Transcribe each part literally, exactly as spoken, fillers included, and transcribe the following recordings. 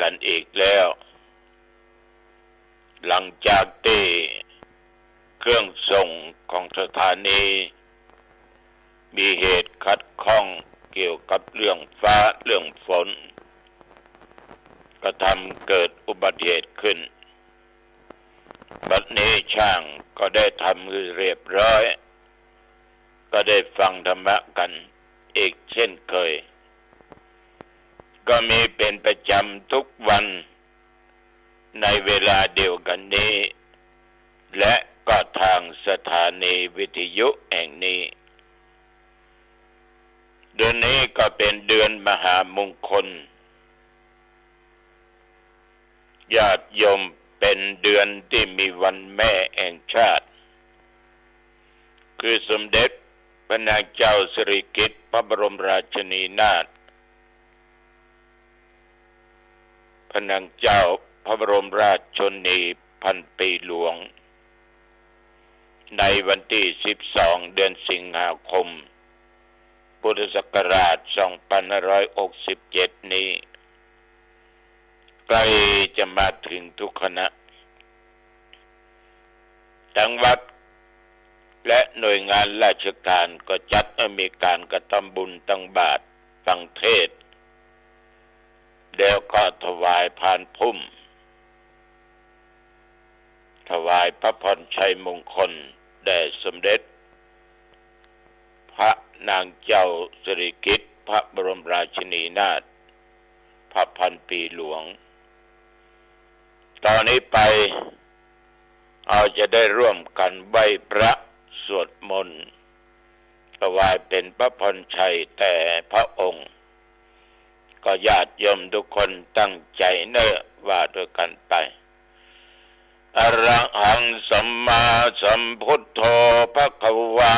กันอีกแล้ว หลังจากตี้เครื่องส่งของสถานีมีเหตุขัดข้องเกี่ยวกับเรื่องฟ้าเรื่องฝน ก็ทำเกิดอุบัติเหตุขึ้น บัดนี้ช่างก็ได้ทำเรียบร้อย ก็ได้ฟังธรรมะกันอีกเช่นเคย ก็มีเป็นประจำทุกวันในเวลาเดียวกันนี้ และก็ทางสถานีวิทยุแห่งนี้ เดือนนี้ก็เป็นเดือนมหามงคล ญาติโยม เป็นเดือนที่มีวันแม่แห่งชาติ คือสมเด็จพระนางเจ้าสิริกิติ์พระบรมราชินีนาถ พระนางเจ้าพระบรมราชินีพันปีหลวง ในวันที่สิบสอง เดือนสิงหาคม พุทธศักราชสองพันห้าร้อยหกสิบเจ็ดนี้ ใกล้จะมาถึงทุกขณะ ทั้งวัดและหน่วยงานราชการก็จัดให้มีการกระทำบุญตักบาตรฟังเทศน์ แล้วก็ถวายพานพุ่ม ถวายพระพรชัยมงคลแด่สมเด็จพระนางเจ้าสิริกิติ์พระบรมราชินีนาถ พระพันปีหลวง ต่อนี้ไป เฮาจะได้ร่วมกันไหว้พระสวดมนต์ ถวายเป็นพระพรชัยแต่พระองค์ ก็ญาติโยมทุกคนตั้งใจเน่อ ว่าด้วยกันไป อะระหังสัมมาสัมพุทโธภะคะวา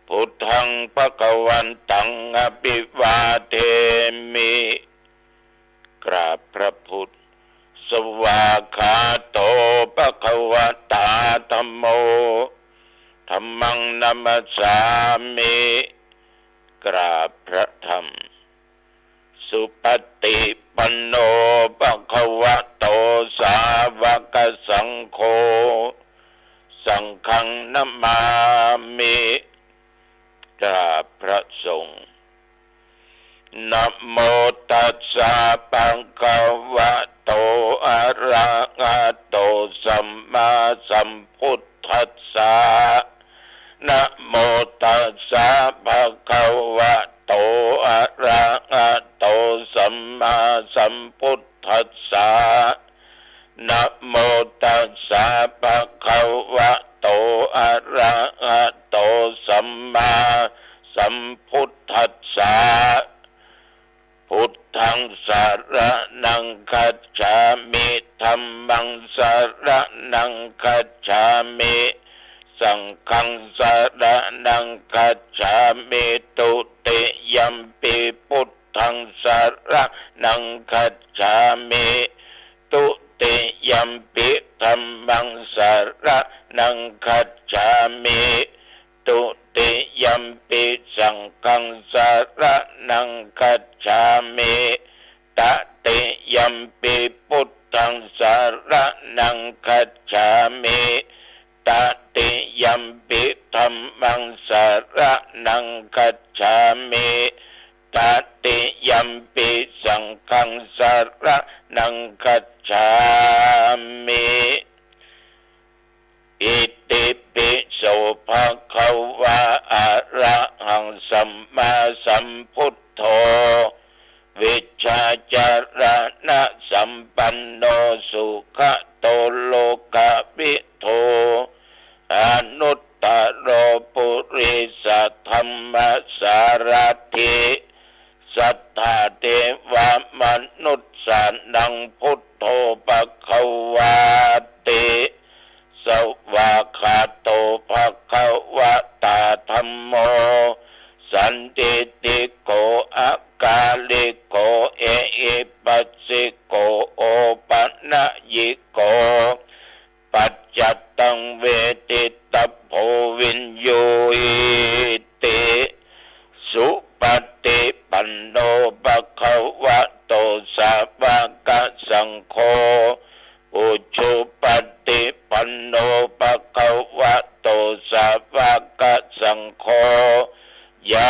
พุทธังภะคะวันตังอะภิวาเทมิ กราบพระพุทธ สวากขาโตภะคะวะตาธัมโม ธัมมังนะมัสสามิ กราบพระธรรม สุปฏิปันโนภะคะวะโต สาวกสังโฆ สังฆังนะมามิ กราบพระสงฆ์ นะโมตัสสะภะคะวะโต อะระหะโต สัมมาสัมพุทธัสสะ นะโมตัสสะภะคะวะโต อะระหะโต สัมมาสัมพุทธัสสะ นะโมตัสสะภะคะวะโต อะระหะโต สัมมาสัมพุทธัสสะ พุทธังสะระณังคัจฉามิ ธัมมังสะระณังคัจฉามิ สังฆังสะระณังคัจฉามิ ตุติยัมปิพุทธังสะระณังคัจฉามิ ตุติยัมปิธัมมังสะระณังคัจฉามิ ตุติยัมปิสังฆังสะระณังคัจฉามิ ตติยัมปิพุทธังสะระณังคัจฉามิ ตติยัมปิธัมมังสะระณังคัจฉามิ ตติยัมปิสังฆังสะระณังคัจฉามิ อิติปิโสภะคะวะ อะระหังสัมมาสัมพุทโธ วิชชาจารณะสัมปันโน สุขะโตโลกะวิทู อนุตตโรปุริสะธัมมะสารถิ สัตถาเทวะมนุสสานังพุทโธภะคะวาติ สวากขาโตภะคะวะตาธัมโม สันทิฏฐิโก อะกาลิโก เอหิปัสสิโก โอปะนะยิโก ปัจจัตตังเวทิตะโพ วิญญูหิติ สุปฏิปันโนภะคะวะโต สาวะ กสังโฆ อุจุปปฏิปันโน ภะคะวะโต สาวกสังโฆ ญา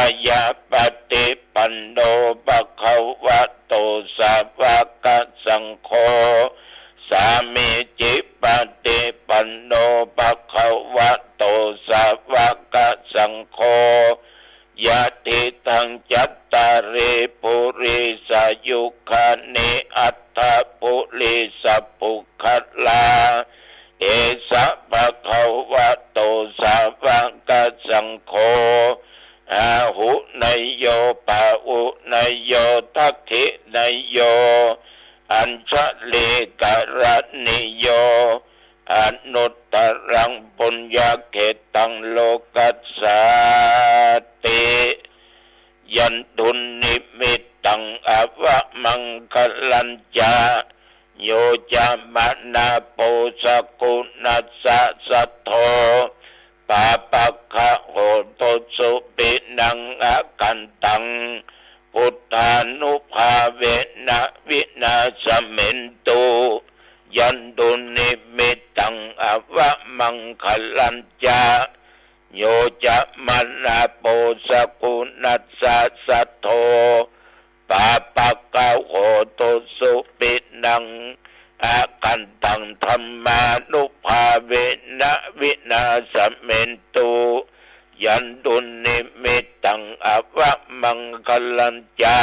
ณปฏิปันโน ภะคะวะโต สาวกสังโฆ สามีจิปฏิปันโน ภะคะวะโต สาวกสังโฆ ยะทิตัง จัตตาริ ปุริสายุคานิ อัตถะปุริสปุคคลา เอสะ ภะคะวะโต สาวกสังโฆ อาหุเนยโย ปาหุเนยโย ทักขิเนยโย อัญชลีกรณีโย อนุตตรัง ปุญญเขตตัง โลกัสสาติ ยันตุนนิมิตตัง อวมังคะลัญจะ โยจะมะนะโป สกุณัสสะ สัทโธ ปาปะกะโหตุ สุปินัง อกันตัง พุทธานุภาเวนะ วินาสเมนตุ ยันตุนนิมิตตัง อวมังคะลัญจะ โยจะมะนะโป สกุณัสสะ สัทโธ ปาปะกะโหตุ สุปินัง อกันตัง ธัมมานุภาเวนะ วินาสเมนตุ ยันตุนนิมิตตัง อวมังคะลัญจะ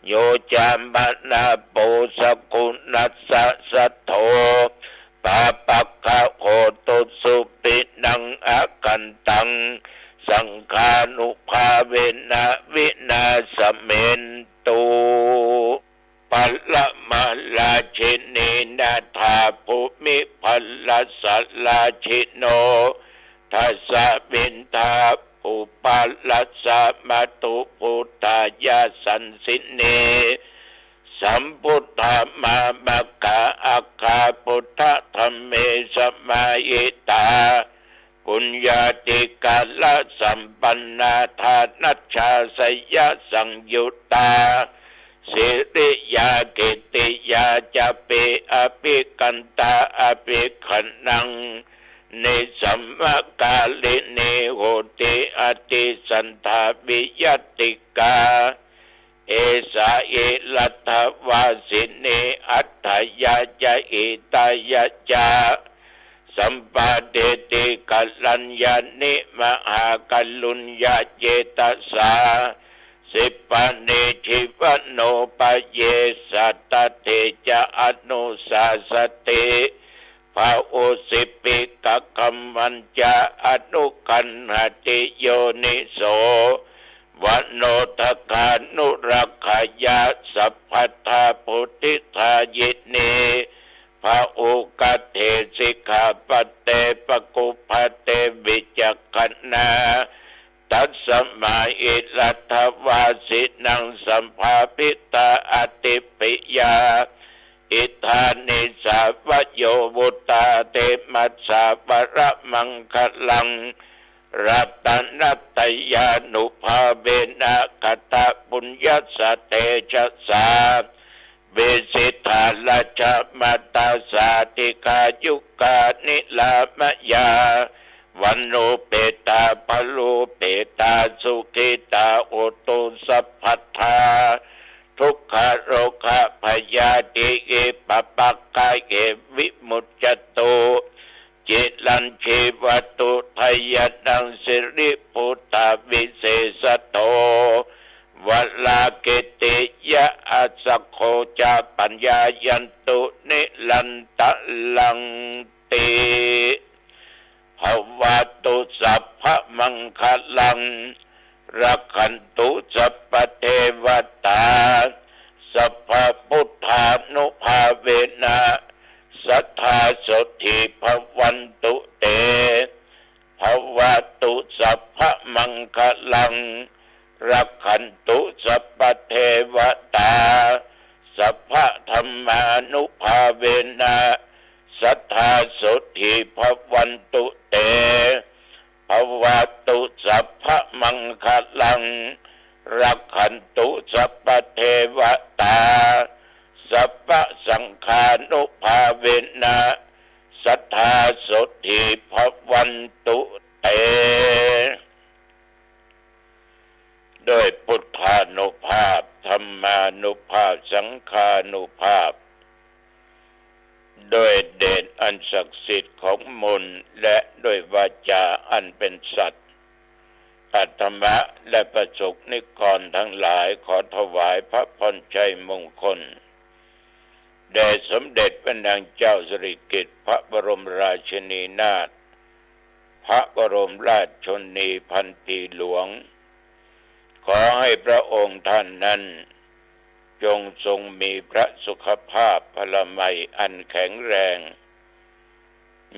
โยจะมะนะโป สกุณัสสะ สัทโธ ปาปะกะโหตุ สุปินัง อกันตัง สังฆานุภาเวนะ วินาสเมนตุ ปะระมาราชินีนาถา ภูมิภะละสะราชิโน ทัสสะมินทา อุปะรัสสะ มาตุ พุทธายาสันสินี สัมพุทธามามะกะ อัคคาพุทธะ ธัมเม สมาหิตา ปุญญาธิการะสัมปันนา ฐานัจฉาสยะสังยุตตา สิริยากิตติยาจะ เป อภิกันตา อภิกขณัง นิสสมะกาลินี โหติ อติสันถา วิยัตติกา เอสา อิรัตถวาสินี อัฏฐยาจะ หิตายาจะ สัมปาทิฏฐิกรัญญานิ มหากรุณญาเจตสา สิปปะเน จิวโนปะเย สัตตะเทจะ อนุสาสะติ ภะอุสิปปิกะกัมมัญจะ อนุกัณหะติโยนิโส วโนทะกานุรักขยา สัพพัทธา ปุฏฐิทายินี ภะอุกะเถ สิกขาปะเต ปะกุปปะเต วิจักขณา ตัสสมา อิรัตถวาสินัง สัมภาวิตา อติปปิยา อิทธานิ สาวโย วุตตา เต มัสสาวะระมังคะลัง รัตนัตตยานุภาเวนะ กตปุญญสสะเตจะสสา เวสสิทธา ราชมัตตา สา ดิฆายุกา นิรามะยา วโนเปตา ปะโลเปตา สุขิตา โหตุ สัพพัทธา ทุกขาโรคา พยาธิ หิปปะปะกา เห วิมุจจะตุ จิรัญชีวะตุ ไทยะนัง สิริปุตตา วิเสสะโท วรากิตติยะ อัสสะโคจะ ปัญญายันตุ นิรันตะรังติ ภะวะตุ สัพพะมังคะลัง รักขันตุ สัพพะเทวะตา สัพพะพุทธานุภาเวนะ สัตถาโสตถี ภะวันตุ เต ภะวะตุ สัพพะมังคะลัง รักขันตุ สัพพะเทวะตา สัพพะธัมมานุภาเวนะ สัตถาโสตถี ภะวันตุ เต ภะวะตุ สัพพะมังคะลัง รักขันตุ สัพพะเทวะตา สัพพะสังฆานุภาเวนะ สัทธาโสตถีภวันตุเต ด้วยพุทธานุภาพ ธรรมานุภาพ สังฆานุภาพ ด้วยเดชอันศักดิ์สิทธิ์ของมนต์ และด้วยวาจาอันเป็นสัตย์ อาตมาและพระสงฆ์นิกรทั้งหลาย ขอถวายพระพรชัยมงคล แด่สมเด็จพระนางเจ้าสิริกิติ์ พระบรมราชินีนาถ พระบรมราชชนนีพันปีหลวง ขอให้พระองค์ท่านนั้น จงทรงมีพระสุขภาพพลามัยอันแข็งแรง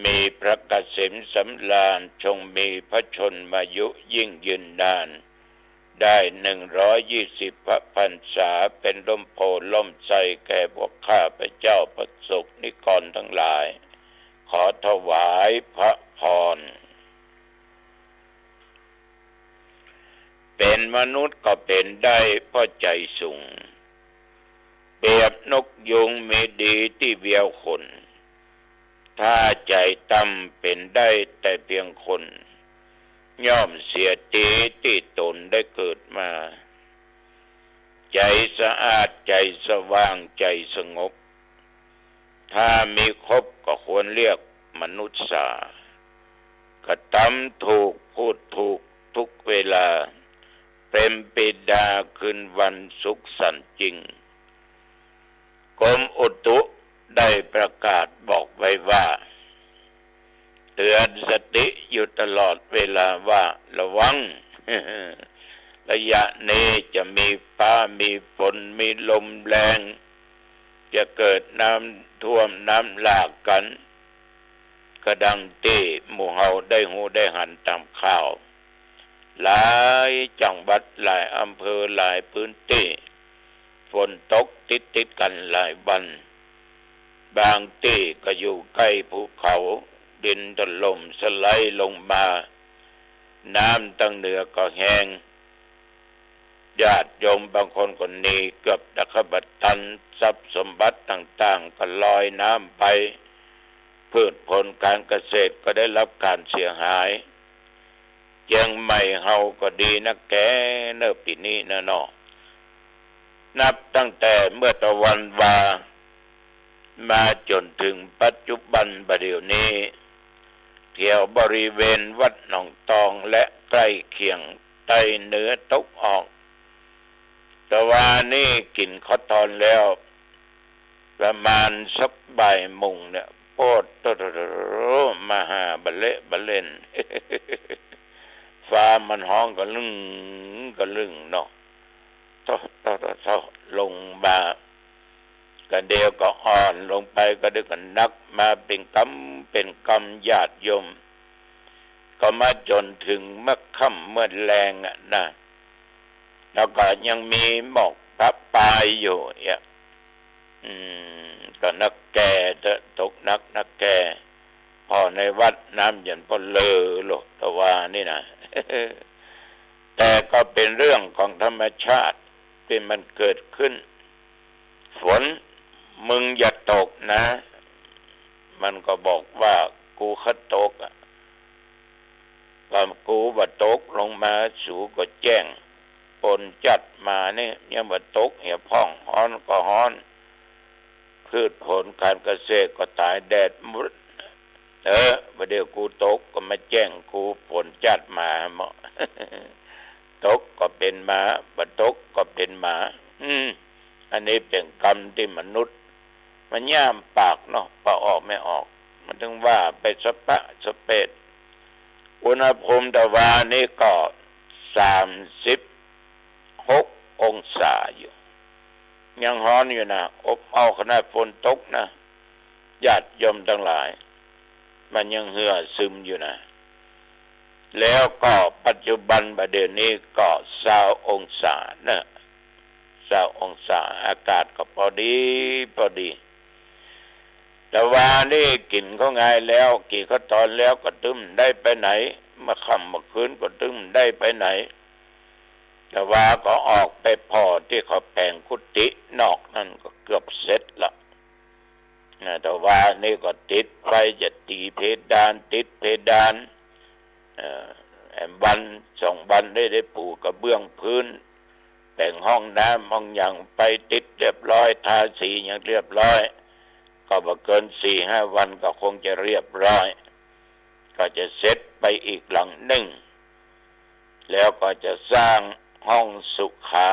มีพระเกษมสำราญ จงมีพระชนมายุยิ่งยืนนาน ได้หนึ่งร้อยยี่สิบพระพรรษา เป็นร่มโพธิ์ร่มไทรแก่พวกข้าพเจ้าพระสงฆ์นิกรทั้งหลาย ขอถวายพระพร เป๋นมนุษย์ก็เป๋นได้เพราะใจ๋สูง เปรียบนกยูงมีดีตี้เวียวขน ถ้าใจ๋ต่ำเป๋นได้แต่เพียงคน ย่อมเสียดีตี้ต๋นได้เกิดมา ใจ๋สะอาด ใจ๋สว่าง ใจ๋สงบ ถ้ามีครบก็ควรเรียกมนุษย์สา กระตำถูก พูดถูกทุกเวลา เป๋นปิดาคืนวันสุขสันต์จริง กรมอุตุได้ประกาศบอกไว้ว่า เตือนสติอยู่ตลอดเวลาว่าระวัง ระยะนี้จะมีฟ้ามีฝน มีลมแรง จะเกิดน้ำท่วมน้ำหลากกั๋น กระดังตี้หมู่เฮาได้ฮู้ได้หันต๋ามข่าว หลายจังหวัด หลายอำเภอ หลายพื้นตี้ ฝนตกติดๆ กั๋นหลายวัน บางตี้ก็อยู่ใก้ภูเขา ดินถล่มสไลด์ลงมา น้ำตางเหนือก็แฮง ญาติโยมบางคนก็หนีเกือบตะขบัดตัน ทรัพย์สมบัติต่างๆ ก็ลอยน้ำไป พืชผลการเกษตรก็ได้รับการเสียหาย เจียงใหม่เฮาก็ดีนักแก่เน่อปี๋นี้นะเนาะ นับตั้งแต่เมื่อตะวันวา มาจ๋นเถิงปัจจุบันบ่าเดี่ยวนี้ แถวบริเวณวัดหนองตองและใกล้เคียง ใต้เหนือตกออก ตะวานี้กิ๋นข้าวตอนแล้ว ประมาณสักบ่ายโมงเนี่ย โป๊ดโตะโตะโตะ มาหาบะเละบะเล่น ฟ้ามันฮ้องกะลึ้งกะลึ้งเนาะ โตะโตะโตะโตะ ลงมา กะเดี่ยวก็อ่อนลงไป กะเดี่ยวก็หนักมาเป๋นกำเป๋นกำ ญาติโยม ก็มาจ๋นเถิงเมื่อค่ำเมื่อแลงอะนะ แล้วก็ยังมีหมอกประปรายอยู่เนี่ย อืม ก็นักแก่เต๊อะ ตกหนักนักแก่ ผ่อในวัดน้ำหยันป้อเลอโลด ตะวานี้นะ แต่ก็เป๋นเรื่องของธรรมชาติตี้มันเกิดขึ้น ฝน มึงอย่าตกนะ มันก็บอกว่า กูขะตกอะ ก็กูบ่ตกลงมา สูก็แจ้ง ฝนจัดมานี่ ยังบ่ตกเหียพ่อง ฮ้อนก็ฮ้อน พืชผลการเกษตรก็ต๋ายแดดหมด เออ บ่าเดี่ยวกูตกก็มาแจ้งกู ฝนจัดมาเหมาะ ตกก็เป๋นหมา บ่ตกก็เป๋นหมา อืม อันนี้เป๋นกรรมตี้มนุษย์ มันย่ามปากเนาะ ปะออกไม่ออก มันถึงว่าไปสะปะสะเปด อุณหภูมิตะวานี้ก็สามสิบหกองศาอยู่ ยังฮ้อนอยู่นะ อบอ้าวขนาดฝนตกนะ ญาติโยมตังหลาย มันยังเหื่อซึมอยู่นะ แล้วก็ปัจจุบันบ่าเดี่ยวนี้ก็ซาวองศานะ ซาวองศา อากาศก็ปอดีปอดี ตะวานี้กิ๋นข้าวงายแล้ว กิ๋นข้าวตอนแล้วก็ตึงได้ไปไหน เมื่อค่ำเมื่อคืนก็ตึงได้ไปไหน แต่ว่าก็ออกไปผ่อตี้เขาแป๋งกุฏินอกนั้นก็เกือบเสร็จละ นะ แต่ว่านี่ก็ติดไฟ จะตีเพดาน ติดเพดาน เอ่อ แอมวันสองวันได้ ได้ปูกระเบื้องพื้น แป๋งห้องน้ำห้องหยังไปติดเรียบร้อย ทาสีหยังเรียบร้อย ก็บ่เกินสี่ห้าวันก็คงจะเรียบร้อย ก็จะเสร็จไปอีกหลังนึ่ง แล้วก็จะสร้างห้องสุขา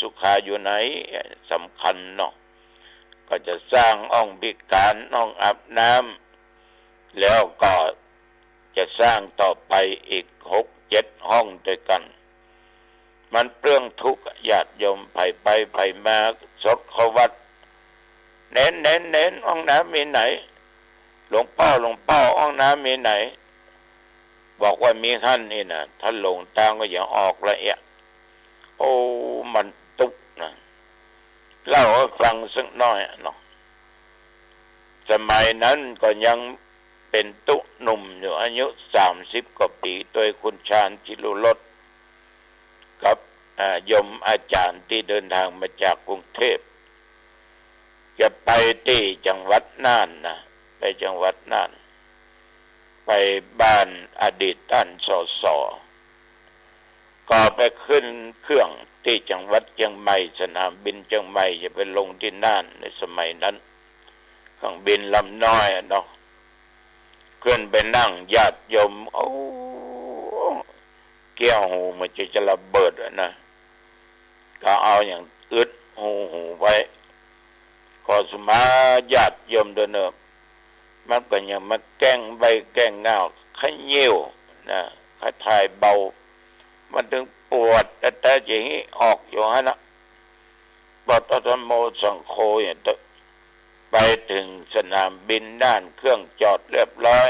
สุขาอยู่ไหน สำคัญเนาะ ก็จะสร้างห้องพิการ ห้องอาบน้ำ แล้วก็จะสร้างต่อไปอีกหกเจ็ดห้องด้วยกั๋น มันเปลื้องทุกข์ ญาติโยม ใผไปใผมา สดเข้าวัด "เณร เณร เณร ห้องน้ำมีไหน หลวงป้อ หลวงป้อ ห้องน้ำมีไหน" บอกว่า "มีหั้นนี่นะ" ถ้าหลงตางก็อย่าออกละเอีย โอ้ มันตุ๊กข์นะ เล่าหื้อฟังสักหน้อยเนาะ สมัยนั้นก็ยังเป๋นตุ๊หนุ่มอยู่ อายุสามสิบกว่าปี๋ ตวยคุณชาญ จิโรรส กับ อ่า โยมอาจ๋ารย์ตี้เดินตางมาจากกรุงเทพ จะไปตี้จังหวัดน่านนะ ไปจังหวัดน่าน ไปบ้านอดีตต้าน สส ก็ไปขึ้นเครื่องตี้จังหวัดเจียงใหม่ สนามบินเจียงใหม่ จะไปลงตี้น่าน ในสมัยนั้น เครื่องบินลำน้อยอะเนาะ ขึ้นไปนั่ง ญาติโยม โอ้ เกี้ยวหูเหมือนจะ จะระเบิดอะนะ ก็เอาหยังอึดฮูหูไว้ ก็สุมาญาติโยมเด้อเนาะ มันก็ยังมาแก้งใบ้แก้งง่าว เขย่านะ เขย่าถ่ายเบา มันตึงปวดแต๊ๆ จะหื้อออกอยู่หั้นนะ ปตทโมสังโฆเนี่ยเต๊อะ ไปเถิงสนามบินน่าน เครื่องจอดเรียบร้อย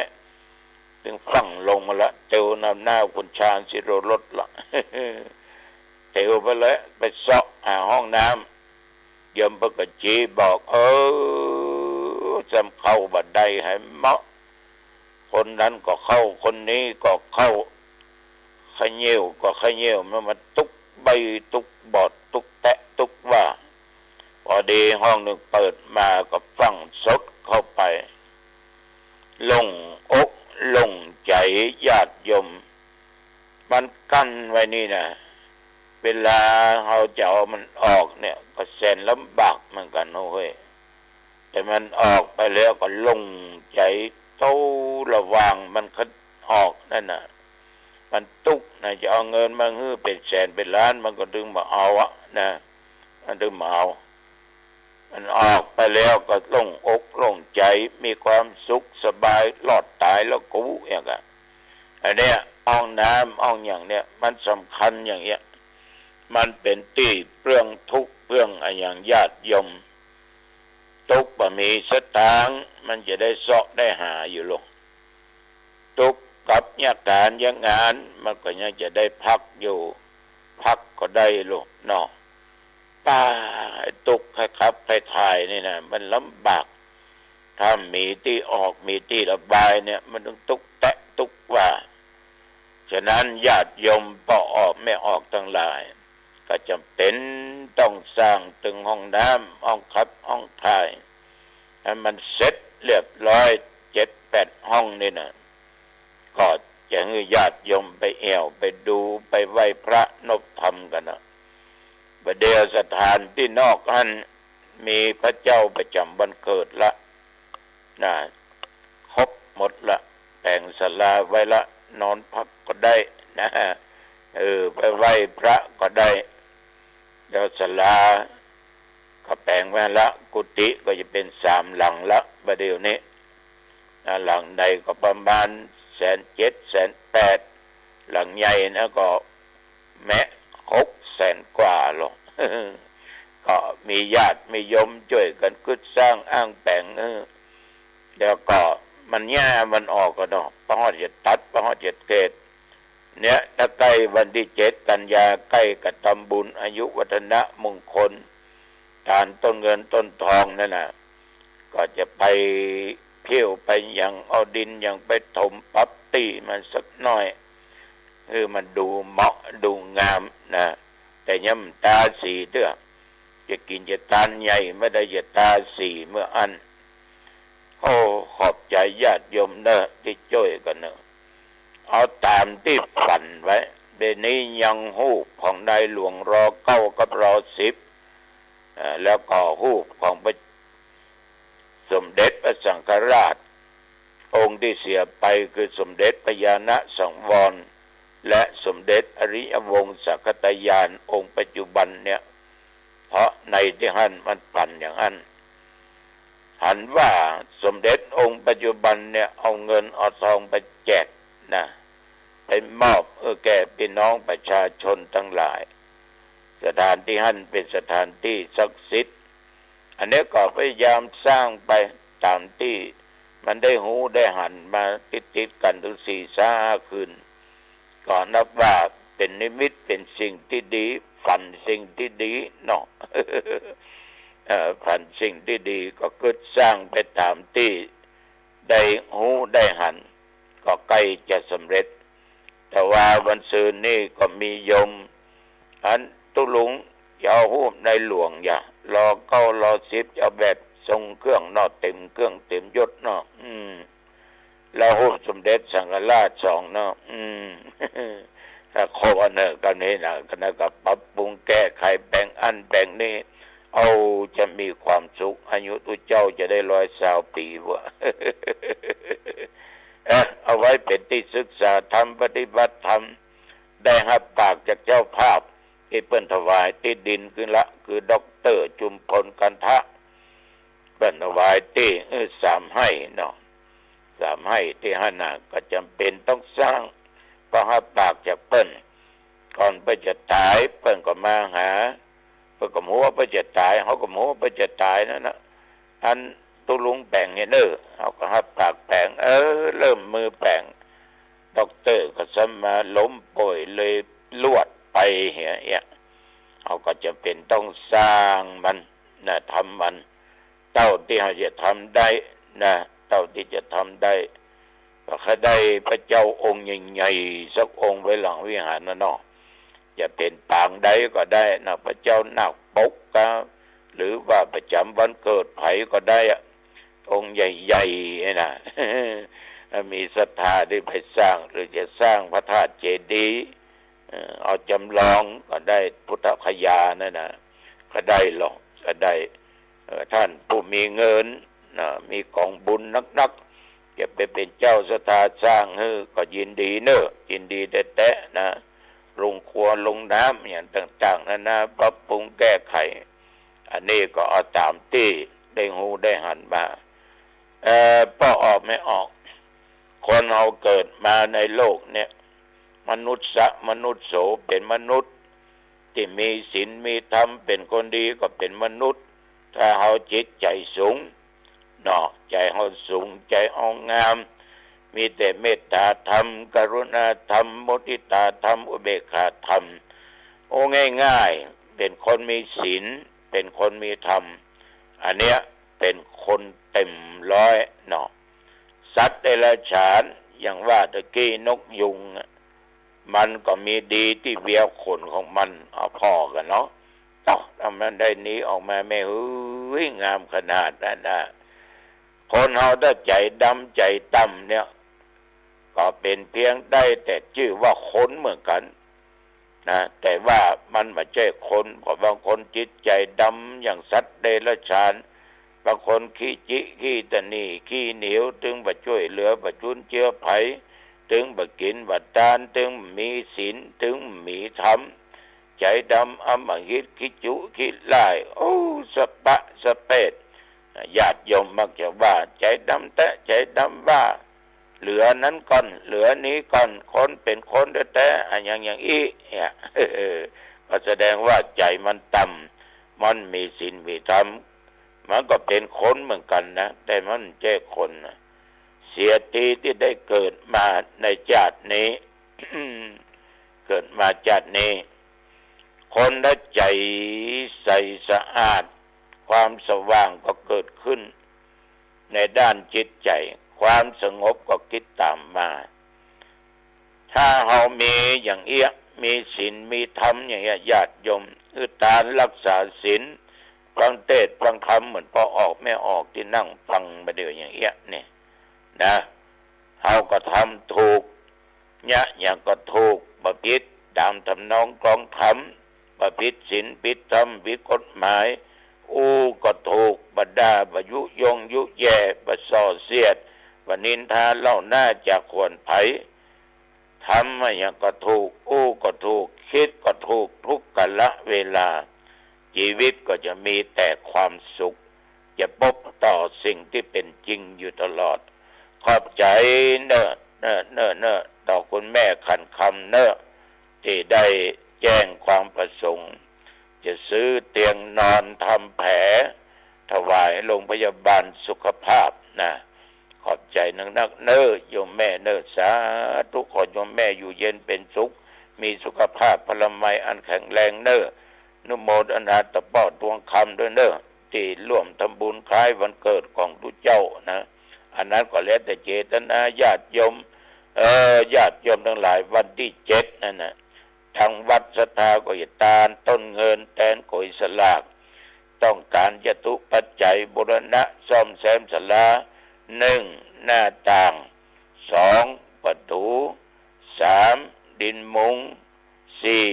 ตึงฟั่งลงมาละ เตียวนำหน้าคุณชาญ จิโรรสละ เตียวไปเลย ไปเซาะหาห้องน้ำ โยมเปิ้นก็จี๊บอก เออ จำเข้าบ่ได้หื้อเหมาะ คนนั้นก็เข้า คนนี้ก็เข้า เขย่าก็เขย่า มันมาตุ๊กใบ้ตุ๊กบอด ตุ๊กแต๊ะตุ๊กว่า พอดีห้องนึ่งเปิดมาก็ฟั่งสดเข้าไป โล่งอกโล่งใจ๋ ญาติโยม มันกั้นไว้นี่นะ เวลาเฮาจะเอามันออกเนี่ย ก็แสนลำบากเหมือนกั๋นเฮ้ย แต่มันออกไปแล้วก็โล่งใจ๋ เต้าระหว่างมันก็ออกนั่นน่ะ มันตุ๊กนะ จะเอาเงินมาหื้อเป๋นแสนเป๋นล้าน มันก็ตึงบ่เอาอะนะ มันตึงบ่เอา มันออกไปแล้วก็โล่งอกโล่งใจ๋ มีความสุขสบาย รอดต๋ายแล้วกู อย่างเงี้ย อันเนี้ย ห้องน้ำห้องหยังเนี่ย มันสำคัญอย่างเงี้ย มันเป๋นตี้เปลื้องทุกข์เปลื้องอะหยัง ญาติโยม ตุ๊กบ่มีสตางค์ มันจะได้เซาะได้หาอยู่ลอ ตุ๊กกับเยียะก๋านเยียะงาน มันก็ยังจะได้พักอยู่ พักก็ได้ลอเนาะ ป้า ไอ้ตุ๊กใค่ขับใค่ถ่ายนี่นะ มันลำบาก ถ้ามีตี้ออก มีตี้ระบายเนี่ย มันตึงตุ๊กแต๊ะตุ๊กว่า ฉะนั้นญาติโยมป้อออกแม่ออกตังหลาย ก็จ๋ำเป๋นต้องสร้างตึงห้องน้ำ ห้องขับ ห้องถ่าย หื้อมันเสร็จเรียบร้อย เจ็ดแปดห้องนี่นะ ก็จะหื้อญาติโยมไปแอ่ว ไปดู ไปไหว้พระนบธรรมกั๋นนะ บ่าเดี่ยวสถานตี้นอกหั้น มีพระเจ้าประจ๋ำวันเกิดละ นะ ครบหมดละ แป๋งศาลาไว้ละ นอนพักก็ได้นะ เออ ไปไหว้พระก็ได้ แล้วศาลาก็แป๋งไว้ละ กุฏิก็จะเป๋นสามหลังละ บ่าเดี่ยวนี้ นะ หลังใดก็ประมาณแสนเจ็ด แสนแปด หลังใหญ่นะก็ แมะหกแสนกว่าลอ ก็มีญาติมีโยมจ้วยกั๋นกึ๊ดสร้างอ้างแป๋ง เออ แล้วก็มันหญ้ามันออกกั๋นเนาะ ปะฮอดจะตัด ปะฮอดจะเทศน์ เนี่ย ถ้าใก้วันตี้เจ็ดกัญญา ใก้กระทำบุญอายุวัฒนมงคล ตานต้นเงินต้นทองนั่นน่ะ ก็จะไปเผี้ยวไปหยัง เอาดินหยังไปถมปรับตี้มันสักหน้อย หื้อมันดูเหมาะดูงามนะ แต่ย้ำต๋าสีเตื้อ จะกิ๋นจะตานใหญ่บ่ได้ จะต๋าสีเมื่ออั้น โอ้ ขอบใจ๋ญาติโยมเน่อ ตี้จ้วยกั๋นเน่อ เอาต๋ามตี้ฝันไว้ เดี๋ยวนี้ยังฮูปของในหลวง รอเก้ากับรอสิบ เอ่อ แล้วก็ฮูปของพระ สมเด็จพระสังฆราช องค์ตี้เสียไปคือสมเด็จพญาณสังวร และสมเด็จอริยวงศาคตญาณองค์ปัจจุบันเนี่ย เพราะในตี้หั้นมันฝันอย่างอั้น หันว่าสมเด็จองค์ปัจจุบันเนี่ยเอาเงินเอาทองไปแจกนะ ไปมอบหื้อแก่ปี้น้องประชาชนตังหลาย สถานตี้หั้นเป๋นสถานตี้ศักดิ์สิทธิ์ อันนี้ก็พยายามสร้างไปต๋ามตี้มันได้ฮู้ได้หันมาติดๆ กั๋นถึงสี่ห้าคืน ก็นับว่าเป๋นนิมิต เป๋นสิ่งตี้ดี ฝันสิ่งตี้ดีเนาะ เอ่อ ฝันสิ่งตี้ดี ก็กึ๊ดสร้างไปต๋ามตี้ได้ฮู้ได้หัน ก็ใก้จะสำเร็จ แต่ว่าวันซืนนี่ก็มีโยม อันตุ๊ลุงจะเอาฮูปในหลวงอย่า รอเก้ารอสิบ จะเอาแบบทรงเครื่องเนาะ เต๋มเครื่องเต๋มยศเนาะ อืม แล้วฮูปสมเด็จสังฆราชสองเนาะ อืม ถ้าครบอันเน่อ กั๋นนี่นะ ก็นักก็ปรับปรุงแก้ไขแป๋งอั้นแป๋งนี่ เอา จะมีความสุข อายุตุ๊เจ้าจะได้ร้อยซาวปี๋วะ เอ๊ะ เอาไว้เป๋นตี้ศึกษาธรรม ปฏิบัติธรรม ได้ฮับปากจากเจ้าภาพตี้เปิ้นถวายตี้ดินขึ้นละ คือด็อกเตอร์จุมพลกันทะ เปิ้นถวายตี้ เออ สามไฮ่เนาะ สามไฮ่ตี้หั้นน่ะ ก็จ๋ำเป๋นต้องสร้าง ก็ฮับปากจากเปิ้น ก่อนเปิ้นจะต๋าย เปิ้นก็มาหา เปิ้นก็บ่ฮู้ว่าเปิ้นจะต๋าย เฮาก็บ่ฮู้ว่าเปิ้นจะต๋ายนั่นน่ะ อันตุ๊ลุงแป๋งเนี่ยเน่อ เฮาก็ฮับปากแป๋ง เออ เริ่มมือแป๋ง ด็อกเตอร์ก็ซ้ำมาล้มป่วยเลยลวดไปเหียเอี้ย เฮาก็จ๋ำเป๋นต้องสร้างมันนะ ทำมัน เต้าตี้เฮาจะทำได้นะ เต้าตี้จะทำได้ ก็ใค่ได้พระเจ้าองค์ใหญ่ๆ สักองค์ไว้หลังวิหารน่ะเนาะ จะเป๋นปางใดก็ได้นะ พระเจ้านาคปกก็ หรือว่าประจ๋ำวันเกิดใผก็ได้อะ องค์ใหญ่ๆ นะ มีศรัทธาได้ไปสร้าง หรือจะสร้างพระธาตุเจดีย์ เอ่อ เอาจ๋ำลองก็ได้ พุทธคยานั่นน่ะ ก็ได้ลอง ก็ได้ เอ่อ ท่านผู้มีเงินนะ มีก๋องบุญนักๆ จะไปเป๋นเจ้าศรัทธาสร้างหื้อ ก็ยินดีเน่อ ยินดีแต๊ๆ นะ ลงครัวลงน้ำอย่างต่างๆ นานา ปรับปรุงแก้ไข อันนี้ก็เอาต๋ามตี้ได้ฮู้ได้หันมา เอ่อ ป้อออกแม่ออก คนเฮาเกิดมาในโลกเนี่ย มนุษย์สะ มนุษย์โส เป๋นมนุษย์ตี้มีศีลมีธรรม เป๋นคนดีก็เป๋นมนุษย์ ถ้าเฮาจิตใจ๋สูงเนาะ ใจ๋เฮาสูง ใจ๋เฮางาม มีแต่เมตต๋าธรรม กรุณาธรรม มุทิตาธรรม อุเบกขาธรรม โอ้ ง่ายๆ เป๋นคนมีศีล เป๋นคนมีธรรม อันเนี้ยเป๋นคนเต๋มร้อยเนาะ สัตว์เดรัจฉาน อย่างว่าตะกี้นกยูงอะ มันก็มีดีตี้เวียขนของมัน เอาผ่อกั๋นเนาะ เอ้า ถ้ามันได้นี้ออกมาแม่ เฮ้ย งามขนาดนั้นนะ คนเฮาถ้าใจ๋ดำใจ๋ต่ำเนี่ย ก็เป๋นเพียงได้แต่จื้อว่าคนเหมือนกั๋น นะ แต่ว่ามันบ่ใจ้คน เพราะบางคนจิตใจ๋ดำอย่างสัตว์เดรัจฉาน บางคนขี้จิขี้ตะหนี่ ขี้เหนียว ตึงบ่จ้วยเหลือ บ่จุนเจือใผ ตึงบ่กิ๋นบ่ตาน ตึงบ่มีศีล ตึงบ่มีธรรม ใจ๋ดำอำมหิต ขี้จุขี้ร้าย โอ้ สะปะสะเปด ญาติโยมมักจะว่า ใจ๋ดำแต๊ ใจ๋ดำว่า เหลือนั้นก่อน เหลือนี้ก่อน คนเป๋นคนแต๊ๆ อะหยังอย่างอี้เนี่ย ก็แสดงว่าใจ๋มันต่ำ มันมีศีลมีธรรม มันก็เป๋นคนเหมือนกั๋นนะ แต่มันบ่ใจ้คนนะ เสียทีตี้ได้เกิดมาในจาตินี้ เกิดมาจาตินี้ คนถ้าใจ๋ใสสะอาด ความสว่างก็เกิดขึ้นในด้านจิตใจ๋ ความสงบก็ติดต๋ามมา ถ้าเฮามีอย่างเอี้ย มีศีล มีธรรมอย่างเอี้ย ญาติโยม คือตานรักษาศีล ฟังเตสน์ฟังธรรม เหมือนป้อออกแม่ออกตี้นั่งฟังบ่าเดี่ยวอย่างเอี้ยนี่นะ เฮาก็ทำถูก เยียะหยังก็ถูก บ่ผิดต๋ามทำนองคลองธรรม บ่ผิดศีล ผิดธรรม ผิดกฎหมาย อู้ก็ถูก บ่ด่า บ่ยุยงยุแย่ บ่ส่อเสียด บ่นินทาเล่าหน้าจากขวนไผ ทำอะหยังก็ถูก อู้ก็ถูก กึ๊ดก็ถูก ทุกกาละเวลา จีวิตก็จะมีแต่ความสุข จะปบต่อสิ่งตี้เป๋นจริงอยู่ตลอด ขอบใจ๋เน่อ เน่อ เน่อ เน่อ ต่อคุณแม่ขันคำเน่อ ตี้ได้แจ้งความประสงค์ จะซื้อเตียงนอนทำแผล ถวายโรงพยาบาลสุขภาพนะ ขอบใจ๋นักๆ เน่อ โยมแม่เน่อ สาธุ ขอโยมแม่อยู่เย็นเป๋นสุข มีสุขภาพพลามัยอันแข็งแรงเน่อ อนุโมทนาต่อป้อทองคำด้วยเน่อ ตี้ร่วมทำบุญคล้ายวันเกิดของตุ๊เจ้านะ อันนั้นก็แล้วแต่เจตนาญาติโยม เออ ญาติโยมตังหลาย วันตี้เจ็ดนั่นน่ะ ทางวัดศรัทธาก็จะตานต้นเงินแตนก๋วยสลาก ต้องก๋านจตุปัจจัยบูรณะซ่อมแซมศาลา นึ่ง หน้าต่าง สอง ประตู๋ สาม ดินมุง สี่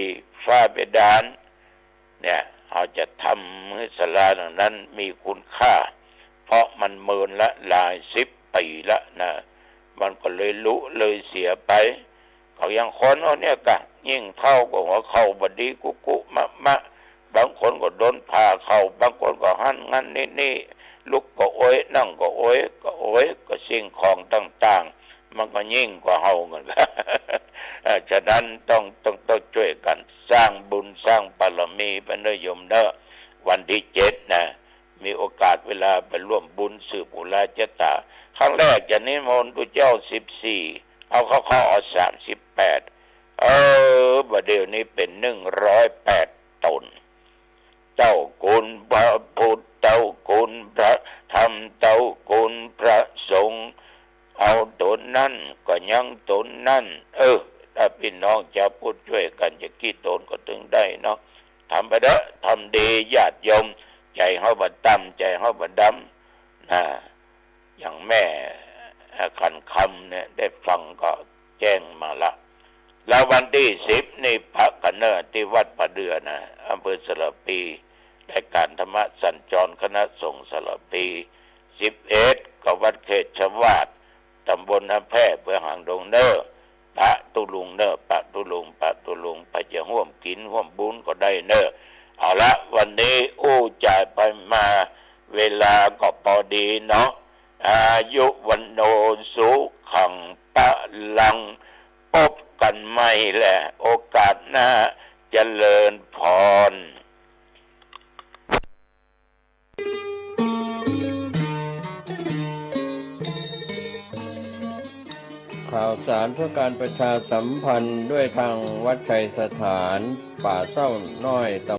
ฝ้าเพดาน เนี่ย เฮาจะทำหื้อศาลาหลังนั้นมีคุณค่า เพราะมันเมินละหลายสิบปี๋ละนะ มันก็เลยลุเลยเสียไป เขายังคนเอาเนี่ยกะ ยิ่งเฒ่าก็หัวเข่าบ่ดีกุกุมะมะ บางคนก็โดนผ่าเข่า บางคนก็หั้นงั้นนี่นี่ ลุกก็โอย นั่งก็โอย ก็โอย ก็สิ่งของต่างๆ มันก็ยิ่งกว่าเฮาเหมือนกั๋น เอ่อ ฉะนั้นต้อง ต้อง ต้องจ้วยกั๋นสร้างบุญสร้างบารมีไปเน่อโยมเน่อ วันตี้เจ็ดนะ มีโอกาสเวลาไปร่วมบุญสืบปุราชะต๋า ครั้งแรกจะนิมนต์ตุ๊เจ้าสิบสี่ เอาเข้าๆ เอาสามสิบแปด เออ บ่าเดี่ยวนี้เป๋นหนึ่งร้อยแปดต๋น เจ้าคุณพระพุทธ เจ้าคุณพระธรรม เจ้าคุณพระสงฆ์ เอาต๋นนั้นก็ยังต๋นนั้น เออ ถ้าปี้น้องจาวพุทธจ้วยกั๋นจะกี่ต๋นก็ตึงได้เนาะ ทำไปเต๊อะ ทำดีญาติโยม ใจ๋เฮาบ่ต่ำ ใจ๋เฮาบ่ดำ นะ อย่างแม่ เอ่อ ขันคำเนี่ย ได้ฟังก็แจ้งมาละ แล้ววันตี้สิบนี่ปะกั๋นเน่อ ตี้วัดป่าเดือนะ อำเภอสารภี รายก๋านธรรมะสัญจรคณะสงฆ์สารภี สิบเอ็ดก็วัดเขตชวาท ตำบลน้ำแพร่ อำเภอหางดงเน่อ ปะตุ๊ลุงเน่อ ปะตุ๊ลุง ปะตุ๊ลุง ไปจะฮ่วมกิ๋นฮ่วมบุญก็ได้เน่อ เอาละ วันนี้อู้จ๋ายไปมา เวลาก็ปอดีเนาะ อายุวัณโณสุขังพลัง ปบกั๋นใหม่แหละ โอกาสหน้า เจริญพร ข่าวสารเพื่อการประชาสัมพันธ์ด้วยทางวัดชัยสถาน ป่าเศร้าน้อย